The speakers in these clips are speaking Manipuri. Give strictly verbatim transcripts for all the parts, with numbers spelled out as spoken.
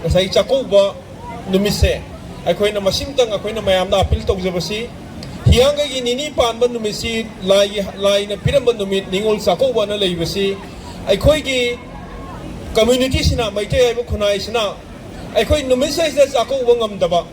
ꯉꯁꯥꯏ ꯆꯥꯛꯀꯧꯕ ꯅꯨꯃꯤꯠꯁꯦ ꯑꯩꯈꯣꯏꯅ ꯃꯁꯤꯝꯇꯪ ꯑꯩꯈꯣꯏꯅ ꯃꯌꯥꯝꯗ ꯑꯄꯤꯜ ꯇꯧꯖꯕꯁꯤ, ꯍꯤꯌꯥꯡꯒꯩꯒꯤ ꯅꯤꯅꯤ ꯄꯥꯟꯕ ꯅꯨꯃꯤꯠꯁꯤ ꯂꯥꯏꯒꯤ, ꯂꯥꯏꯅ ꯄꯤꯔꯝꯕ ꯅꯨꯃꯤꯠ, ꯅꯤꯉꯣꯜ ꯆꯥꯛꯀꯧꯕꯅ ꯂꯩꯕꯁꯤ, ꯑꯩꯈꯣꯏꯒꯤ ꯀꯝꯃ꯭ꯌꯨꯅꯤꯇꯤꯁꯤꯅ, ꯃꯩꯇꯩ ꯍꯥꯏꯕ ꯈꯨꯟꯅꯥꯏꯁꯤꯅ ꯑꯩꯈꯣꯏ ꯅꯨꯃꯤꯠꯁꯤꯗꯩꯁꯤꯗ ꯆꯥꯛꯀꯧꯕ ꯉꯝꯗꯕ,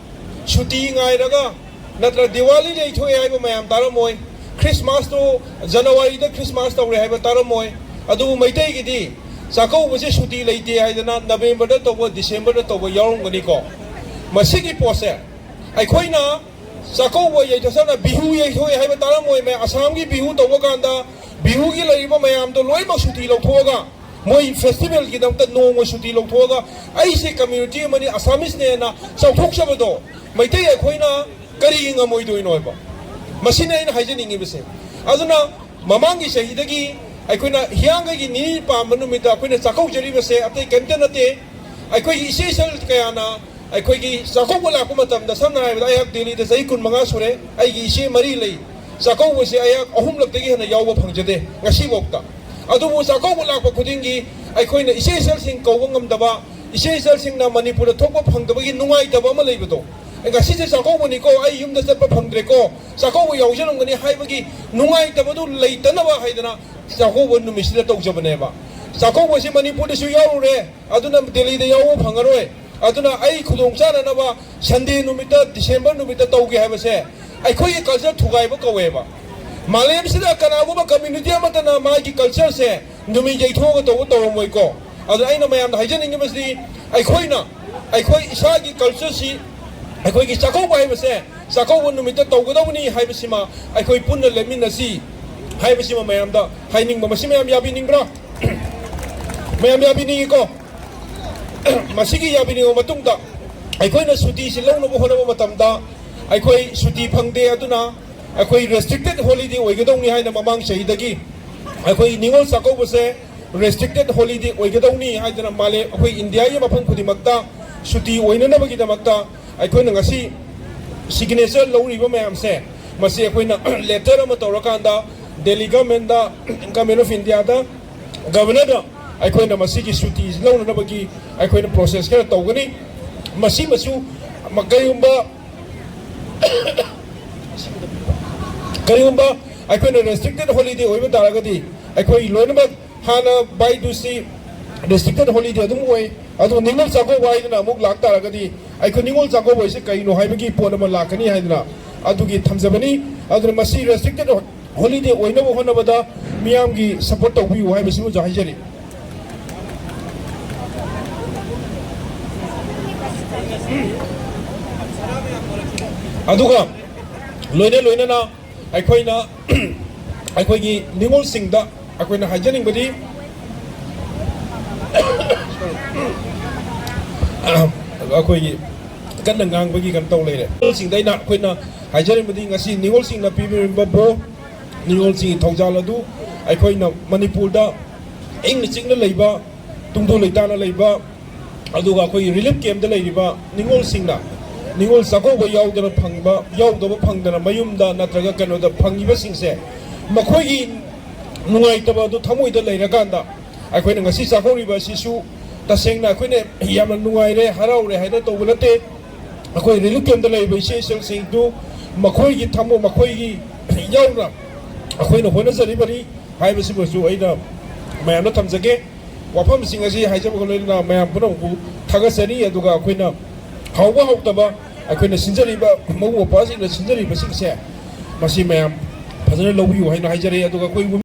ꯁꯨꯇꯤ ꯉꯥꯏꯔꯒ, ꯅꯠꯇ꯭ꯔ ꯗꯤꯋꯥꯂꯤ ꯂꯩꯊꯣꯛꯑꯦ ꯍꯥꯏꯕ ꯃꯌꯥꯝ ꯇꯥꯔꯝꯃꯣꯏ, ꯈ꯭ꯔꯤꯁꯃꯥꯁꯇꯣ ꯖꯅꯋꯥꯔꯤꯗ ꯈ꯭ꯔꯤꯁꯃꯥꯁ ꯇꯧꯔꯦ ꯍꯥꯏꯕ ꯇꯥꯔꯝꯃꯣꯏ꯫ ꯑꯗꯨꯕꯨ ꯃꯩꯇꯩꯒꯤꯗꯤ ꯆꯥꯛꯀꯧꯕꯁꯦ ꯁꯨꯇꯤ ꯂꯩꯇꯦ ꯍꯥꯏꯗꯅ ꯅꯕꯦꯝꯕꯔꯗ ꯇꯧꯕ, ꯗꯤꯁꯦꯝꯕꯔꯗ ꯇꯧꯕ ꯌꯥꯎꯔꯝꯒꯅꯤꯀꯣ꯫ ꯃꯁꯤꯒꯤ ꯄꯣꯠꯁꯦ ꯑꯩꯈꯣꯏꯅ ꯆꯥꯛꯀꯧꯕ ꯌꯩꯊꯣꯛ, ꯁꯝꯅ ꯕꯤꯍꯨ ꯌꯩꯊꯣꯛꯑꯦ ꯍꯥꯏꯕ ꯇꯥꯔꯝꯃꯣꯏ꯫ ꯃꯌꯥꯝ ꯑꯁꯥꯝꯒꯤ ꯕꯤꯍꯨ ꯇꯧꯕ ꯀꯥꯟꯗ ꯕꯤꯍꯨꯒꯤ ꯂꯩꯔꯤꯕ ꯃꯌꯥꯝꯗꯣ ꯂꯣꯏꯅꯃꯛ ꯁꯨꯇꯤ ꯂꯧꯊꯣꯛꯑꯒ, ꯃꯣꯏ ꯐꯦꯁꯇꯤꯚꯦꯜꯒꯤꯗꯃꯛꯇ ꯅꯣꯡꯃ ꯁꯨꯇꯤ ꯂꯧꯊꯣꯛꯑꯒ, "ꯑꯩꯁꯦ ꯀꯝꯃ꯭ꯌꯨꯅꯤꯇꯤ ꯑꯃꯅꯤ, ꯑꯁꯥꯃꯤꯁꯅꯦꯅ" ꯆꯥꯎꯊꯣꯛꯆꯕꯗꯣ ꯃꯩꯇꯩ ꯑꯩꯈꯣꯏꯅ ꯀꯔꯤꯒꯤ ꯉꯝꯃꯣꯏꯗꯣꯏꯅꯣ ꯍꯥꯏꯕ? ꯃꯁꯤꯅꯤ ꯑꯩꯅ ꯍꯥꯏꯖꯅꯤꯡꯉꯤꯕꯁꯦ꯫ ꯑꯗꯨꯅ ꯃꯃꯥꯡꯒꯤ ꯆꯍꯤꯗꯒꯤ ꯑꯩꯈꯣꯏꯅ ꯍꯤꯌꯥꯡꯒꯩꯒꯤ ꯅꯤꯅꯤ ꯄꯥꯟꯕ ꯅꯨꯃꯤꯠꯇ ꯑꯩꯈꯣꯏꯅ ꯆꯥꯛꯀꯧꯖꯔꯤꯕꯁꯦ ꯑꯇꯩ ꯀꯔꯤꯝꯇ ꯅꯠꯇꯦ꯫ ꯑꯩꯈꯣꯏꯒꯤ ꯏꯆꯦ ꯏꯆꯜ ꯀꯌꯥꯅ ꯑꯩꯈꯣꯏꯒꯤ ꯆꯥꯛꯀꯧꯕ ꯂꯥꯛꯄ ꯃꯇꯝꯗ, ꯁꯝꯅ ꯍꯥꯏꯔꯕꯗ, ꯑꯩꯍꯥꯛ ꯗꯦꯜꯂꯤꯗ ꯆꯍꯤ ꯀꯨꯟꯃꯉꯥ ꯁꯨꯔꯦ, ꯑꯩꯒꯤ ꯏꯆꯦ ꯃꯔꯤ ꯂꯩ꯫ ꯆꯥꯛꯀꯧꯕꯁꯦ ꯑꯩꯍꯥꯛ ꯑꯍꯨꯝꯂꯛꯇꯒꯤ ꯍꯦꯟꯅ ꯌꯥꯎꯕ ꯐꯪꯖꯗꯦ ꯉꯁꯤꯐꯥꯎꯗ꯫ ꯑꯗꯨꯕꯨ ꯆꯥꯛꯀꯧꯕ ꯂꯥꯛꯄ ꯈꯨꯗꯤꯡꯒꯤ ꯑꯩꯈꯣꯏꯅ ꯏꯆꯦ ꯏꯆꯜꯁꯤꯡ ꯀꯧꯕ ꯉꯝꯗꯕ, ꯏꯆꯦ ꯏꯆꯜꯁꯤꯡꯅ ꯃꯅꯤꯄꯨꯔꯗ ꯊꯣꯛꯄ ꯐꯪꯗꯕꯒꯤ ꯅꯨꯡꯉꯥꯏꯇꯕ ꯑꯃ ꯂꯩꯕꯗꯣ, "ꯉꯁꯤꯁꯦ ꯆꯥꯛꯀꯧꯕꯅꯤꯀꯣ, ꯑꯩ ꯌꯨꯝꯗ ꯆꯠꯄ ꯐꯪꯗ꯭ꯔꯦꯀꯣ, ꯆꯥꯛꯀꯧꯕ ꯌꯥꯎꯖꯔꯝꯒꯅꯤ" ꯍꯥꯏꯕꯒꯤ ꯅꯨꯡꯉꯥꯏꯇꯕꯗꯨ ꯂꯩꯇꯅꯕ ꯍꯥꯏꯗꯅ ꯆꯥꯛꯀꯧꯕ ꯅꯨꯃꯤꯠꯁꯤꯗ ꯇꯧꯖꯕꯅꯦꯕ꯫ ꯆꯥꯛꯀꯧꯕꯁꯤ ꯃꯅꯤꯄꯨꯔꯗꯁꯨ ꯌꯥꯎꯔꯨꯔꯦ, ꯑꯗꯨꯅ ꯗꯦꯜꯂꯤꯗ ꯌꯥꯎꯕ ꯐꯪꯉꯔꯣꯏ꯫ ꯑꯗꯨꯅ ꯑꯩ ꯈꯨꯗꯣꯡ ꯆꯥꯅꯅꯕ ꯁꯟꯗꯦ ꯅꯨꯃꯤꯠꯇ, ꯗꯤꯁꯦꯝꯕꯔ ꯅꯨꯃꯤꯠꯇ ꯇꯧꯒꯦ ꯍꯥꯏꯕꯁꯦ ꯑꯩꯈꯣꯏꯒꯤ ꯀꯜꯆꯔ ꯊꯨꯒꯥꯏꯕ ꯀꯧꯋꯦꯕ꯫ ꯃꯥꯂꯦꯝꯁꯤꯗ ꯀꯅꯥꯒꯨꯝꯕ ꯀꯝꯃ꯭ꯌꯨꯅꯤꯇꯤ ꯑꯃꯠꯇꯅ ꯃꯥꯒꯤ ꯀꯜꯆꯔꯁꯦ ꯅꯨꯃꯤꯠ ꯌꯩꯊꯣꯛꯑꯒ ꯇꯧꯕ ꯇꯧꯔꯝꯃꯣꯏꯀꯣ꯫ ꯑꯗꯨꯅ ꯑꯩꯅ ꯃꯌꯥꯝꯗ ꯍꯥꯏꯖꯅꯤꯡꯉꯤꯕꯁꯤꯗꯤ, ꯑꯩꯈꯣꯏꯅ, ꯑꯩꯈꯣꯏ ꯏꯁꯥꯒꯤ ꯀꯜꯆꯔꯁꯤ, ꯑꯩꯈꯣꯏꯒꯤ ꯆꯥꯛꯀꯧꯕ ꯍꯥꯏꯕꯁꯦ ꯆꯥꯛꯀꯧꯕ ꯅꯨꯃꯤꯠꯇ ꯇꯧꯒꯗꯧꯕꯅꯤ ꯍꯥꯏꯕꯁꯤꯃ ꯑꯩꯈꯣꯏ ꯄꯨꯟꯅ ꯂꯦꯞꯃꯤꯟꯅꯁꯤ ꯍꯥꯏꯕꯁꯤꯃ ꯃꯌꯥꯝꯗ ꯍꯥꯏꯅꯤꯡꯕ꯫ ꯃꯁꯤ ꯃꯌꯥꯝ ꯌꯥꯕꯤꯅꯤꯡꯕ꯭ꯔꯥ? ꯃꯌꯥꯝ ꯌꯥꯕꯤꯅꯤꯡꯉꯤꯀꯣ? ꯃꯁꯤꯒꯤ ꯌꯥꯕꯤꯅꯤꯡꯉꯕ ꯃꯇꯨꯡꯗ ꯑꯩꯈꯣꯏꯅ ꯁꯨꯇꯤꯁꯤ ꯂꯧꯅꯕ ꯍꯣꯠꯅꯕ ꯃꯇꯝꯗ ꯑꯩꯈꯣꯏ ꯁꯨꯇꯤ ꯐꯪꯗꯦ꯫ ꯑꯗꯨꯅ ꯑꯩꯈꯣꯏ ꯔꯦꯁꯇ꯭ꯔꯤꯛꯇꯦꯠ ꯍꯣꯂꯤꯗꯦ ꯑꯣꯏꯒꯗꯧꯅꯤ ꯍꯥꯏꯅ ꯃꯃꯥꯡ ꯆꯍꯤꯗꯒꯤ ꯑꯩꯈꯣꯏ ꯅꯤꯉꯣꯜ ꯆꯥꯛꯀꯧꯕꯁꯦ ꯔꯦꯁꯇ꯭ꯔꯤꯛꯇꯦꯠ ꯍꯣꯂꯤꯗꯦ ꯑꯣꯏꯒꯗꯧꯅꯤ ꯍꯥꯏꯗꯅ ꯃꯥꯂꯦꯝ, ꯑꯩꯈꯣꯏ ꯏꯟꯗꯤꯌꯥꯒꯤ ꯃꯐꯝ ꯈꯨꯗꯤꯡꯃꯛꯇ ꯁꯨꯇꯤ ꯑꯣꯏꯅꯅꯕꯒꯤꯗꯃꯛꯇ ꯑꯩꯈꯣꯏꯅ ꯉꯁꯤ ꯁꯤꯒꯅꯦꯆꯔ ꯂꯧꯔꯤꯕ ꯃꯌꯥꯝꯁꯦ, ꯃꯁꯤ ꯑꯩꯈꯣꯏꯅ ꯂꯦꯇꯔ ꯑꯃ ꯇꯧꯔꯀꯥꯟꯗ ꯗꯦꯜꯂꯤ ꯒꯚꯔꯟꯃꯦꯟꯗ, ꯒꯚꯔꯟꯃꯦꯟ ꯑꯣꯐ ꯏꯟꯗꯤꯌꯥꯗ, ꯒꯚꯔꯅꯔꯗ ꯑꯩꯈꯣꯏꯅ ꯃꯁꯤꯒꯤ ꯁꯨꯇꯤ ꯂꯧꯅꯅꯕꯒꯤ ꯑꯩꯈꯣꯏꯅ ꯄ꯭ꯔꯣꯁꯦꯁ ꯈꯔ ꯇꯧꯒꯅꯤ꯫ ꯃꯁꯤꯃꯁꯨ ꯀꯔꯤꯒꯨꯝꯕ ꯀꯔꯤꯒꯨꯝꯕ ꯑꯩꯈꯣꯏꯅ ꯔꯦꯁꯇ꯭ꯔꯤꯛꯇꯦꯠ ꯍꯣꯂꯤꯗꯦ ꯑꯣꯏꯕ ꯇꯥꯔꯒꯗꯤ, ꯑꯩꯈꯣꯏ ꯂꯣꯏꯅꯃꯛ ꯍꯥꯟꯅ ꯕꯥꯏꯗꯨꯁꯤ ꯔꯦꯁꯇ꯭ꯔꯤꯛꯇꯦꯠ ꯍꯣꯂꯤꯗꯦ ꯑꯗꯨꯝ ꯑꯣꯏ꯫ ꯑꯗꯨ ꯅꯤꯉꯣꯜ ꯆꯥꯛꯀꯧꯕ ꯍꯥꯏꯗꯅ ꯑꯃꯨꯛ ꯂꯥꯛ ꯇꯥꯔꯒꯗꯤ, ꯑꯩꯈꯣꯏ ꯅꯤꯉꯣꯜ ꯆꯥꯛꯀꯧꯕ ꯍꯥꯏꯁꯦ ꯀꯩꯅꯣ ꯍꯥꯏꯕꯒꯤ ꯄꯣꯠ ꯑꯃ ꯂꯥꯛꯀꯅꯤ ꯍꯥꯏꯗꯅ ꯑꯗꯨꯒꯤ ꯊꯝꯖꯕꯅꯤ꯫ ꯑꯗꯨꯅ ꯃꯁꯤ ꯔꯦꯁꯇ꯭ꯔꯤꯛꯇꯦꯠ ꯍꯣꯂꯤꯗꯦ ꯑꯣꯏꯅꯕ ꯍꯣꯠꯅꯕꯗ ꯃꯤꯌꯥꯝꯒꯤ ꯁꯄꯣꯔꯠ ꯇꯧꯕꯤꯌꯨ ꯍꯥꯏꯕꯁꯤꯃꯁꯨ ꯍꯥꯏꯖꯔꯤ꯫ ꯑꯗꯨꯒ ꯂꯣꯏꯅ ꯂꯣꯏꯅꯅ ꯑꯩꯈꯣꯏꯅ ꯑꯩꯈꯣꯏꯒꯤ ꯅꯤꯉꯣꯜꯁꯤꯡꯗ ꯑꯩꯈꯣꯏꯅ ꯍꯥꯏꯖꯅꯤꯡꯕꯗꯤ, ꯑꯩꯈꯣꯏꯒꯤ ꯀꯟꯅ ꯉꯥꯡꯕꯒꯤ ꯀꯩꯅꯣ ꯇꯧ ꯂꯩꯔꯦ꯫ ꯅꯤꯉꯣꯜꯁꯤꯡꯗ ꯑꯩꯅ ꯑꯩꯈꯣꯏꯅ ꯍꯥꯏꯖꯅꯤꯡꯕꯗꯤ, ꯉꯁꯤ ꯅꯤꯉꯣꯜꯁꯤꯡꯅ ꯄꯤꯕꯤꯔꯤꯕ ꯕꯣꯔ, ꯅꯤꯉꯣꯜꯁꯤꯡꯒꯤ ꯊꯧꯖꯥꯜ ꯑꯗꯨ ꯑꯩꯈꯣꯏꯅ ꯃꯅꯤꯄꯨꯔꯗ ꯏꯪꯅ ꯆꯤꯛꯅ ꯂꯩꯕ, ꯇꯨꯡꯗꯨ ꯂꯩꯇꯥꯅ ꯂꯩꯕ, ꯑꯗꯨꯒ ꯑꯩꯈꯣꯏꯒꯤ ꯔꯤꯂꯤꯐ ꯀꯦꯝꯞꯇ ꯂꯩꯔꯤꯕ ꯅꯤꯉꯣꯜꯁꯤꯡꯅ ꯅꯤꯉꯣꯜ ꯆꯥꯛꯀꯧꯕ ꯌꯥꯎꯗꯅ ꯐꯪꯕ, ꯌꯥꯎꯗꯕ ꯐꯪꯗꯅ ꯃꯌꯨꯝꯗ ꯅꯠꯇ꯭ꯔꯒ ꯀꯩꯅꯣꯗ ꯐꯪꯉꯤꯕꯁꯤꯡꯁꯦ, ꯃꯈꯣꯏꯒꯤ ꯅꯨꯡꯉꯥꯏꯇꯕ ꯑꯗꯨ ꯊꯃꯣꯏꯗ ꯂꯩꯔꯀꯥꯟꯗ, ꯑꯩꯈꯣꯏꯅ ꯉꯁꯤ ꯆꯥꯛꯀꯧꯔꯤꯕ ꯑꯁꯤꯁꯨ ꯇꯁꯦꯡꯅ ꯑꯩꯈꯣꯏꯅ ꯌꯥꯝꯅ ꯅꯨꯡꯉꯥꯏꯔꯦ, ꯍꯔꯥꯎꯔꯦ ꯍꯥꯏꯅ ꯇꯧꯕ ꯅꯠꯇꯦ꯫ ꯑꯩꯈꯣꯏ ꯔꯤꯂꯤꯐ ꯀꯦꯝꯞꯇ ꯂꯩꯔꯤꯕ ꯏꯆꯦ ꯏꯆꯜꯁꯤꯡꯗꯨ ꯃꯈꯣꯏꯒꯤ ꯊꯃꯣꯏ, ꯃꯈꯣꯏꯒꯤ ꯌꯥꯎꯅ ꯑꯩꯈꯣꯏꯅ ꯍꯣꯠꯅꯖꯔꯤꯕꯅꯤ ꯍꯥꯏꯕꯁꯤꯃꯁꯨ ꯑꯩꯅ ꯃꯌꯥꯝꯗ ꯊꯝꯖꯒꯦ꯫ ꯋꯥꯐꯝꯁꯤꯡ ꯑꯁꯤ ꯍꯥꯏꯖꯕꯒ ꯂꯣꯏꯅꯅ ꯃꯌꯥꯝ ꯄꯨꯝꯅꯃꯛꯄꯨ ꯊꯥꯒꯠꯆꯔꯤ꯫ ꯑꯗꯨꯒ ꯑꯩꯈꯣꯏꯅ ꯍꯥꯎꯕ ꯍꯥꯎꯇꯕ ꯑꯩꯈꯣꯏꯅ ꯁꯤꯟꯖꯔꯤꯕ, ꯃꯕꯨꯡ ꯃꯧꯄ꯭ꯋꯥꯁꯤꯡꯅ ꯁꯤꯟꯖꯔꯤꯕꯁꯤꯡꯁꯦ, ꯃꯁꯤ ꯃꯌꯥꯝ ꯐꯖꯅ ꯂꯧꯕꯤꯌꯨ ꯍꯥꯏꯅ ꯍꯥꯏꯖꯔꯤ꯫ ꯑꯗꯨꯒ ꯑꯩꯈꯣꯏ